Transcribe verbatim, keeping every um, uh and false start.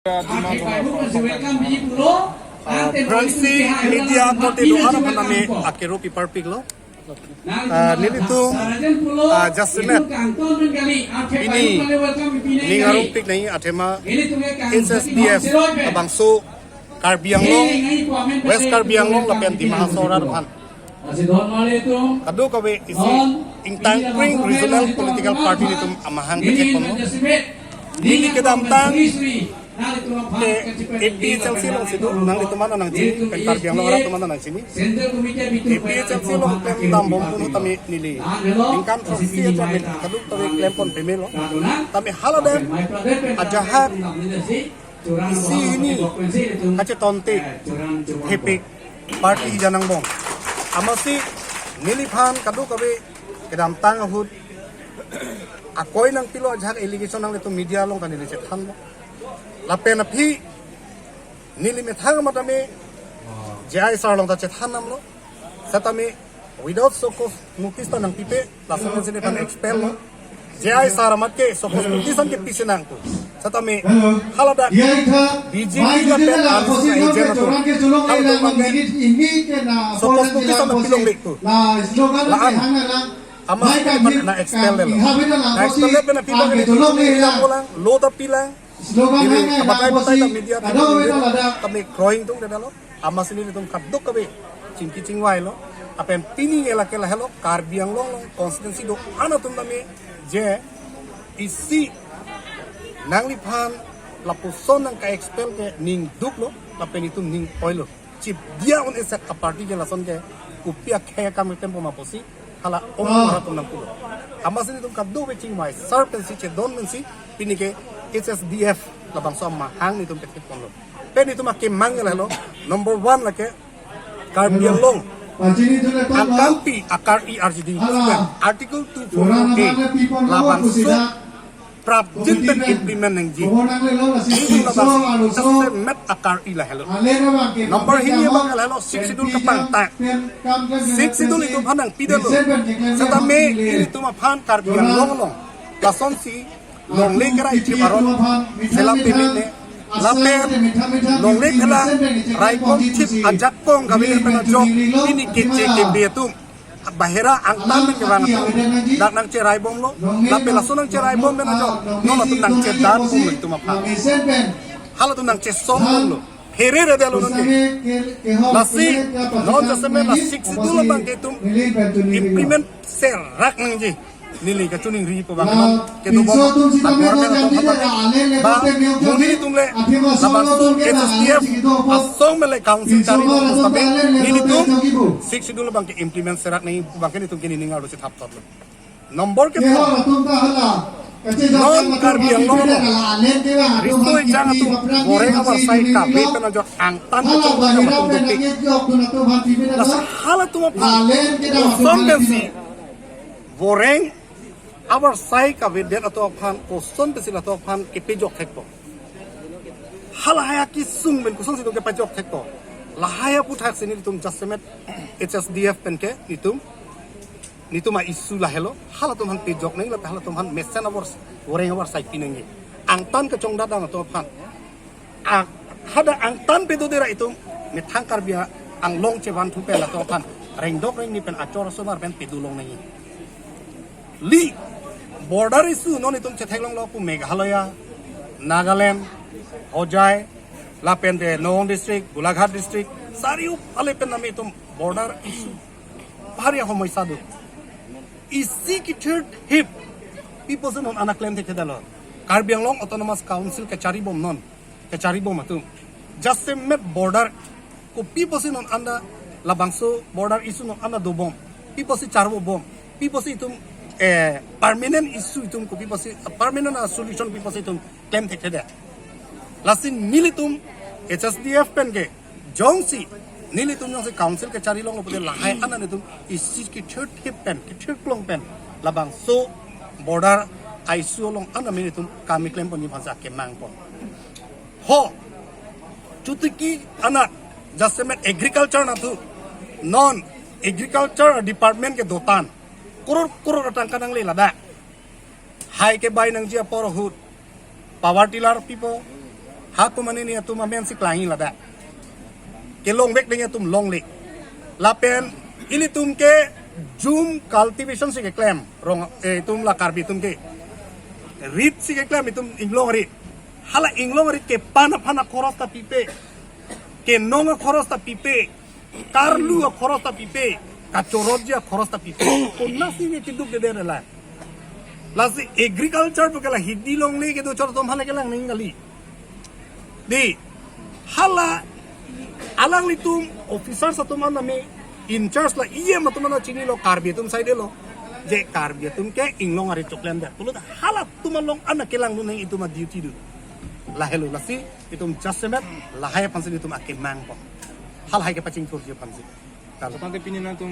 Uh, Fransi media korte do-an aphan nami akero piparpiklo. Uh, nelitum, uh, jasemet pini ning arongpik nangji athema H S D F labangso Karbi Anglong, West Karbi Anglong lapen Dima Hasao arat aphan kadokave isi ingtangkring regional political party nelitum amahang kethekponlo. Neli kedamtang ke A P H L C alongsi do, nanglitum aphan nangchini, pen Karbi Anglong arat atum aphan nangchini. A P H L C along klemdambom pu tame neli ningkan throksi ajat kadokave klempon pemelo. Tame haladak ajahak isi hini kachetonte hepi party hijan angbong. Amatsi neliphan kadokave kedamtang ahut akoi nangpilo, ajahak allegation nanglitum media along ta neli chethanlo. Lapen aphi neli methang amat tame J I sir along ta chethan damlo. Setame without show cause notice ta nangpipe, laso pensi nephan expel lo. J I sir amat ke show cause notice an kepisi nangpo. Setame haladak B J P lapen R S S agent atum halatum abang ke show cause notice an pilongle pu. La-an amatsi nephan nang expel lo. Nang expel le pen aphi abang ke lo ta pilang. Ini kabatai batai ta media ta kami kroi ingtungdetlo. Amatsi nelitum kadokave chingki chingvailo. Lapen pini ke lake lahelo, Karbi Anglong along constituency do-an atum tame je isi nangliphan lapuson nangka-expel ke ning duklo, lapen itum ning oilo. Chip dia un-e sek aparty ke lason ke kopi akhei akam klempo ma pusi hala ong arat atum nangpulo. Amatsi nelitum kadokave chingvai sar pensi chedon pensi pini ke H S D F labangso amahang nelitum kethekponlo. Pen nelitum akemang ke lahelo, number one lake Karbi Anglong angkangpi akar-i arjuding, Article two four four A labangso prapjin pen implement nangji. Nelitum labangso jasemet akar-i lahelo. Number hini abang lahelo Sixth Schedule kapangtang. Sixth Schedule itum aphan nangpidetlo. Setame ilitum aphan Karbi Anglong along lasonsi longle kerai chip aron selam pememe. Lapen longle kelang raikom chip ajakong kave pen ajok pini keche kebe atum bahera angtan pen kevang atum dak nangcheraibomlo. Lapen laso nangcheraibom pen ajok non atum nangchedanbomlo itum aphan. Halatum nangchesonbomlo. Phere-redetlo non ke. Lasi non jasemet la Sixth Schedule abang ke itum implement serak nangji. Neli kachiningri pu abang non kedobom. Ba mo nelitum le labangso H S D F asong mele council chari lo, setame nelitum Sixth Schedule abang ke implement serak nangji pu abang ke nelitum ke ning arlo chethap thotlo. Number ke non Karbi Anglong riso ejang atum boreng avarsai kave pen ajok angtan kachongdam atum dopik. Lasi halatum aphan koson pensi boreng avarsai kavedet atum aphan koson pensi latum aphan kepejok thekpo. Halahai akesung pen kosonsi itum kepejok thekpo. Lahai aputhaksi nelitum jasemet H S D F pen ke nelitum nelitum a-issue lahelo, halatum aphan pejok nangji lapen halatum aphan mesen avar boreng avarsai pi nangji. Angtan kachongdam atum aphan. A, hadak angtan pedodera itum methang Karbi Anglong chevanthu pen latum aphan rengdok rengni pen achor asomar pen pedolong nangji. Li border issue non itum chetheklonglo pu Meghalaya, Nagaland, Hojai, lapen te Nagaon district, Golaghat district, sariu ale pen nami itum border issue bhari ahomoisa do. Isi kithirthip pi pusi non an ta klem thekthedetlo. Karbi Anglong Autonomous Council kacharibom non, kacharibom atum jasemet border kopi pusi non an ta labangso border issue non an ta dobom, pi pusi charbobom, pi pusi itum, eh, permanent issue itum kopi pusi, permanent, ah, solution pi pusi itum klem thekthedet. Lasi nelitum H S D F pen ke jongsi nelitum jongsi council kacharilonglo pute lahai an ta nelitum isi kithirthip pen, kithirklong pen labangso border a-issue along an ta nelitum kam keklemponji aphansi akemang pon. Ho, chotiki anat jasemet agriculture nathu non agriculture department ke dotan koror koror atangka nangle ladak. Hai kebai nangji apor ahut power tiller pipo, Ha komatne atum amen si klangji ladak. Kelongvek ding atum longle. Lapen ilitum ke jhum cultivation si keklem. Rong, eh, itum la Karbi atum ke. Rit si keklem itum inglong arit. Hala inglong arit kepan aphan akhoros ta pipe. Kenong akhoros ta pipe. Karlu akhoros ta pipe. Kachorotji akhoros ta pipe. Konatsi ne keduk deden la. Lasi agriculture pu ke la hidi longle kedo chor atum hala kelang nangji kali. Dei, hala alanglitum officers atum an name in charge la E M atum an chinilo, Karbi atum side lo. Je Karbi atum ke inglong arit choklemdet pulote halatum along an kelangdun nangji itum a-duty do. Lahelo lasi itum jasemet lahai aphansi itum akemang po. Halahai kepachingthurji aphansi. Kalo. Tangte pini nangtum